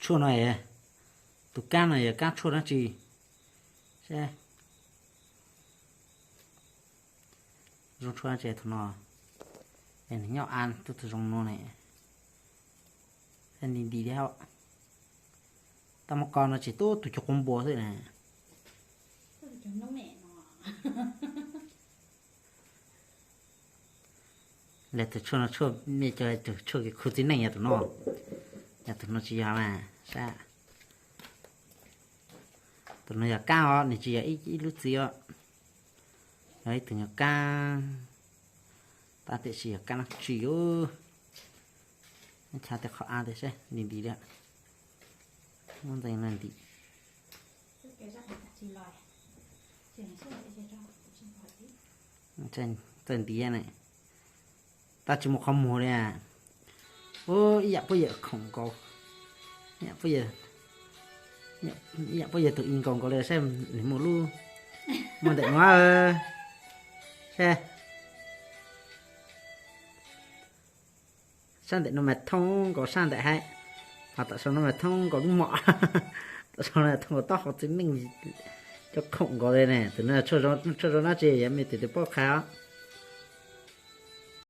Tshuaj no, tus kab no yog kab tshuaj dab tsi? Seb, zoo tshuaj dab tsi tus no? Es nws nyob av tuaj tus zoo no ne. Nti nti thiab. Tab muab ko no tsis tub tus cov quav npua xwb na. Lawv tus tshuaj no tshuaj, nej cov tus tshuaj kev khu txiv neej yog tus no, yog tus no tsis yog mas sab. Tus no yog kab os, nws tsis yog ib lub txiv os, yog ib tug nyuag kab, tab tiam sis yog kab dab tsi os. Chav tej qhov av tias seb nti nti thiab. Muab ntxees no nti. Txawj nti ne, tab tsis muaj qhov muag li. Ub, ib yam puab yawm khoom nkaus, ib yam puab yawg tus i nkaus nkaus li. Saib nws muaj lub, muaj ntawm no, saib, sab ntawm no mas thoob nkaus sab ntawm hab, ho tam sim no mas thoob nkaus lub mom, tam sim no thoob nkaus taub hau txiv neej, cov khoom nkaus li ne. Tus no tshuaj zoo dab tsi yog mej tus twg paub qha os.